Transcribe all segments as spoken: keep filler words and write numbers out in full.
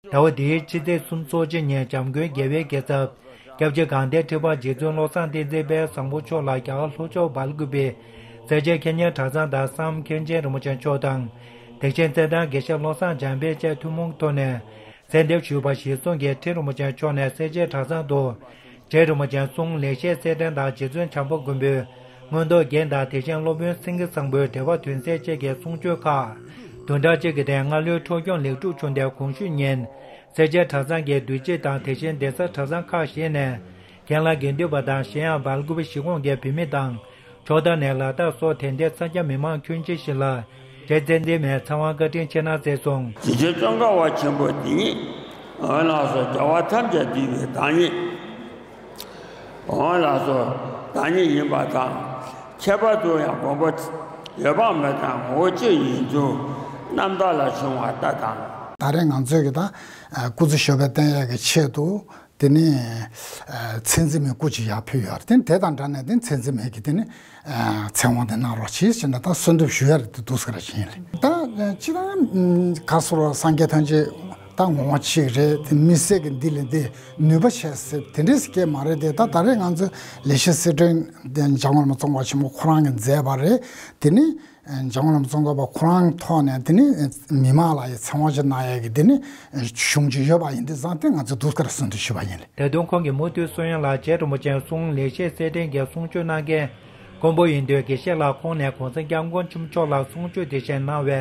ཟླ་བ་འདིའི་ཕྱི་ཚེས་སུམ་ཅུ་སོ་གཅིག་ཉིན་འཇམ་མགོན་རྒྱལ་བའི་རྒྱལ་ཚབ་སྐྱབས་རྗེ་དགའ་ལྡན་ཁྲི་པ་རྗེ་བཙུན་བློ་བཟང་བསྟན་འཛིན་དཔལ་བཟང་པོ་མཆོག་ལ་རྒྱ་གར་ལྷོ་ཕྱོགས་སྦེལ་ཀུ་པེའི་སེར་བྱེས་ཁེ་ཉན་གྲྭ་ཚང་དང་བསམ་མཁན་ཆེན་རིན་པོ་ཆེ་མཆོག་དང་། དེ་བཞིན་རྩེད་ཐང་དགེ་བཤེས་བློ་བཟང་འཇམ་དཔལ་བཅས་ཐུན་མོང་ཐོག་ནས་གསལ་འདེབས་ཞུས་པ་གཞིར་བཟུང་གིས་ཁྲི་རིན་པོ་ཆེ་མཆོག་ནས་སེར་བྱེས་གྲྭ་ཚང་དུ་རྗེ་རིན་པོ་ཆེའི་གསུང་ལེགས་བཤད་གསེར་ཕྲེང་དང་རྗེ་བཙུན་བྱམས་པ་མགོན་པོའི་མངོན་རྟོགས་རྒྱན་དང་དེ་བཞིན་སློབ་དཔོན་སེང་གེ་བཟང་པོའི་འགྲེལ་པ་དོན་གསལ་བཅས་ཀྱི་གསུང་ཆོས་ཁག་བདུན་ཕྲག་གཅིག་གི་རིང་སྔ་ལོའི་འཕྲོ་སྐྱོང་ལེགས་གྲུབ་བྱུང་སྟེ། གོང་ཞུས་ཉིན་སེར་བྱེས་གྲྭ་ཚང་གི་འདུས་སྤྱི་དང་དེ་བཞིན་གདན་ས་གྲྭ་ཚང་ཁག་བཞི་ནས་རྒན་ལགས་དགེ་འདུན་པ་དང་གཞན་ཡང་སྦེལ་ཀུ་པེ་གཞིས་ཁོངས་ཀྱི་བོད་མི་དང་། ཕྱོགས་མཐའ་ནས་ལ་དྭགས་སོགས་དེ་འདྲའི་ས་སྐྱ་མི་མང་ཁྱོན་ཆེ་ཞིག་ལ་རྗེ་བཙུན་འཛིན་མའི་ཚེ་དབང་བཀའ་དྲིན་ཆེ་གནང་སྩལ་སོང་། རྗེ་བཙུན་ཙོང་ཁ་པ་ཆེན་པོ་འདི་ཉིད་འོང་ལགས་སོ། རྒྱལ་བ་ཐམས་ཅད་འདུས་པའི་བདག་ཉིད། འོང་ལགས་སོ། བདག་ཉིད་ཡིན་པ་དང་། ཁྱད་པར་དུ་ཡང་མགོན་པོ་འོད་དཔག་མེད་དང་ངོ་བོ་གཅིག་ཡིན་ཚུལ་རྣམ་དག་ལ་བྱུང་བ་ལྟ་དང་། ད་རེས་ང་ཚོས་ཀྱི་ད་སྐུ་ཚེ་ཞབས་པད་བརྟན་ཡག་གི་ཆེད་དུ། དེ་ནས་ཨ་ཚེ་འཛིན་མའི་སྐུ་ཅིག་ཡར་ཕུལ་ཡོད་རེད། དེ་དེ་དང་འདྲ་ནས་དེ་ཚེ་འཛིན་མའི་གི་དེ་ནས་ཨ་ཚེ་དབང་དེ་གནང་རོགས་གྱིས་ཟེར་ནས་ད་གསོལ་འདེབས་ཞུ་ཡ་རེད། དེ་འདུག་ཟེར་ར་བཞིན་རེད། ད་ཨ་སྤྱིར་བཏང་ཨ་ག་སོ་ར་སངས་རྒྱས་ཐམས་ཅད་ད་ངོ་བོ་གཅིག་རེད། དེ་མི་སེར་གི་འདི་ལས་འདི་ནུས་པ་ཆེ་ཟེར་དེ་འདྲས་སྐད་མ་རེད་དེ། ད་ད་རེས་ང་ཚོ་ལེགས་བཤད་གསེར་ཕྲེང་དེ་འཇམ་མགོན་བླ་མ་ཙོང་ཁ་པ་ཆེན་པོ་ཁོ་རང་གིས་མཛད་པ་རེད། དེ་ནི། འཇམ་མགོན་བླ་མ་ཙོང་ཁ་པ་ཁོ་རང་ཐོག་ནས་དེ་ནི་མི་མང་ལ་ཡི་ཚེ་དབང་ཅིག་གནང་ཡས་ཀྱི་དེ་ནི་གཞུང་ཅིག་ཡོད་པ་ཡིན་དུས་ཙང་དེ་ང་ཚོས་འདུག་ཁར་གསོལ་འདེབས་ཞུས་པ་ཡིན། ད་དུང་ཁོང་གི་མུ་མཐུད་གསུང་དབྱངས་ལ་རྗེ་རིན་པོ་ཆེའི་གསུང་ལེགས་བཤད་གསེར་ཕྲེང་གི་གསུང་ཆོས་གནང་མཁན་མགོན་པོ་ཡིན་དུས་དགེ་བཤེས་ལགས་ཁོང་ནས་གོང་ས་སྐྱབས་མགོན་ཆེན་པོ་མཆོག་ལ་གསུང་ཆོས་དེ་བཞིན་གནང་བའི་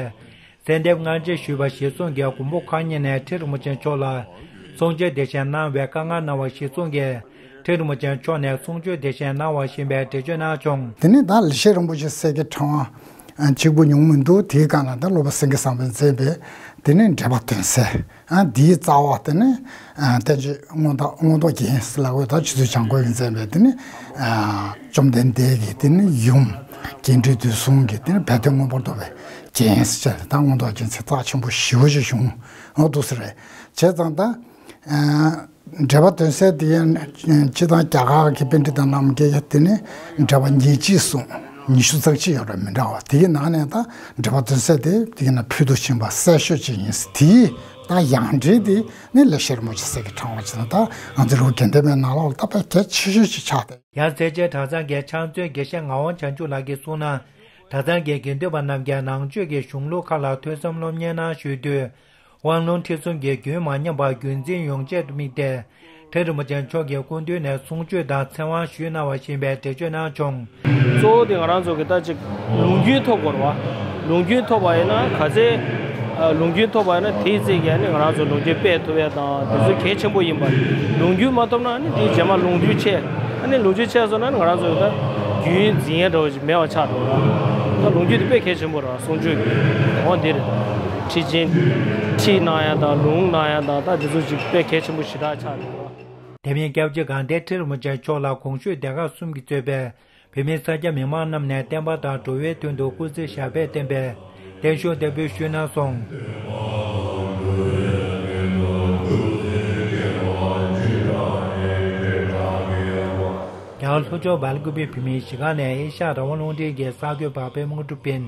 གསལ་འདེབས་སྔ་རྗེས་ཞུས་པ་གཞིར་བཟུང་གིས་མགོན་པོ་ཁག་གཉིས་ནས་ཁྲི་རིན་པོ་ཆེ་མཆོག་ལ་གསུང་ཆོས་དེ་བཞིན་གནང་བའི་བཀའ་མངགས་གནང་བ་གཞིར་བཟུང་གིས། ཁྲི་རིན་པོ་ཆེ་མཆོག་ནས་གསུང་ཆོས་དེ་བཞིན་གནང་བ་བཞིན་པའི་འགྲེལ་བརྗོད་གནང་བྱུང་། དེ་ནས་ད་ལེགས་བཤད་རིན་པོ་ཆེ་གསེར་གྱི་ཕྲེང་བ་གཅིག་པུ་ཉུང་མི་འདུག་དེའི་སྒང་ལ་ད་སློབ་དཔོན་སེང་གེ་བཟང་པོས་མཛད་པའི་དེ་ནས་འགྲེལ་པ་དོན་གསལ་ཨ་འདིའི་རྩ་བ་དེ་ནས་བསྟན་བཅོས་མངོན་རྟོགས་མངོན་རྟོགས་རྒྱན་ལབ་དགོས། ད་རྗེ་བཙུན་བྱམས་མགོན་གྱིས་མཛད་པའི་དེ་ནས་བཅོམ་ལྡན་འདས་ཀྱི་དེ་ནས་ཡུམ་རྒྱས་འབྲིང་བསྡུས་གསུམ་གྱི་དེ་ནས་སྦས་དོན་མངོན་པར་རྟོགས་པའི་རྒྱན་ཟེར་ད་མངོན་རྟོགས་རྒྱན་ཚིག་རྩ་ཆེན་པོ་ཞེ་པོ་ཅིག་བྱུང་འོ་འདུག་ཟེར་རེད། བྱས་ཙང་ད། འགྲེལ་པ་དོན་གསལ་དེ་ཡང་སྤྱིར་བཏང་རྒྱ་གར་གྱི་པཎྜི་ཏ་རྣམས་ཀྱིས་དེ་ནི་འགྲེལ་པ་ཉེར་གཅིག་གསུངས། ཉི་ཤུ་རྩ་གཅིག་ཡོད་རེད་མི་འདྲ་བ། དེའི་ནང་ནས་ད་འགྲེལ་པ་དོན་གསལ་དེ་དེ་ཡིན་ན་ཕུལ་དུ་ཕྱིན་པ་གསལ་ཤོས་ཅིག་ཡིན། དེའི་ད་ཡང་འགྲེལ་དེ་ནི་ལེགས་བཤད་རིན་པོ་ཆེ་གསེར་གྱི་ཕྲེང་བ་ཅིག་དང་ད་ང་ཚོའི་རི་བོ་དགེ་ལྡན་པའི་ནང་ལོགས་ལ་ད་དཔེ་གལ་ཆེ་ཤོས་ཅིག་ཆགས་ཏེ། ཡང་སེར་བྱེས་གྲྭ་ཚང་གི་ཕྱག་མཛོད་དགེ་བཤེས་ངག་དབང་བྱང་ཆུབ་ལགས་ཀྱིས་གསུངས་ན། གྲྭ་ཚང་གི་དགེ་འདུན་པ་རྣམས་ཀྱིས་ནང་ཆོས་ཀྱི་གཞུང་ལུགས་ཁག་ལ་ཐོས་བསམ་སློབ་གཉེར་གནང་ཞུས་དུས། དབང་ལུང་ཁྲིད་གསུམ་གྱི་རྒྱུན་མ་ཉམས་པར་རྒྱུན་འཛིན་ཡོང་ཆེད་དུ་དམིགས་ཏེ། ཁྲི་རིན་པོ་ཆེ་མཆོག་གི་སྐུ་མདུན་ནས་གསུང་ཆོས་དང་ཚེ་དབང་ཞུས་གནང་བ་བཞིན་པའི་འགྲེལ་བརྗོད་གནང་བྱུང་། གཙོ་བོ་དེ་ང་རང་ཚོ་གི་ད་ཅིག་ལུང་རྒྱུན་ཐོབ་དགོས་རེད་བ། ལུང་རྒྱུན་ཐོབ་པ་ཡིན་ན་ག་ཚད། ཨ་ལུང་རྒྱུན་ཐོབ་པ་ཡིན་ན་དེའི་རྩིས་ཀྱིས་ནི་ང་རང་ཚོ་ལུང་རྒྱུན་སྤེལ་ཐུབ་ཡ་དང་དེ་ཚོ་གལ་ཆེན་པོ་ཡིན་པ་རེད། ལུང་རྒྱུན་མ་ཐོབ་ན་ནི་དེའི་རྗེས་མ་ལུང་རྒྱུན་ཆད། ཨ་ནི་ལུང་རྒྱུན་ཆད་སོང་ན་ནི་ང་རང་ཚོ་ད་རྒྱུན་འཛིན་ཡ་འདྲ་བོ་ཅིག་མེད་པ་ཆགས་འགྲོ་ར། ད་ལུང་རྒྱུན་དེ་དཔེ་གལ་ཆེན་པོ་རེད་བ། གསུང་ཆོས་ཀྱི་འོ་འདི་རེད། ཁྲིད་ཆེན། ཁྲིད་གནང་ཡ་དང་ལུང་གནང་ཡ་དང་ད་དེ་ཚོ་ཅིག་དཔེ་གལ་ཆེན་པོ་ཞེ་དྲག་ཆགས་འགྲོ་ར། དེ་མིན་སྐྱབས་རྗེ་དགའ་ལྡན་ཁྲི་རིན་པོ་ཆེ་མཆོག་ལ་གོང་ཞུས་སྡེ་ཁག་གསུམ་གྱིས་གཙོས་པའི་བོད་མི་ས་སྐྱ་མི་མང་རྣམས་ནས་བསྟན་པ་དང་འགྲོ་བའི་དོན་དུ་སྐུ་ཚེ་ཞབས་པད་བརྟན་པའི་བརྟན་བཞུགས་བརྟན་པོ་ཞུས་གནང་སོང་། རྒྱ་གར་ལྷོ་ཕྱོགས་སྦེལ་ཀུ་པེ་བོད་མིའི་གཞིས་ཁང་ནས་ཨེ་ཤ་ཡ་རང་དབང་རླུང་འཕྲིན་གྱི་གསར་འགོད་པ་པད་མ་དངོས་གྲུབ་ཡིན།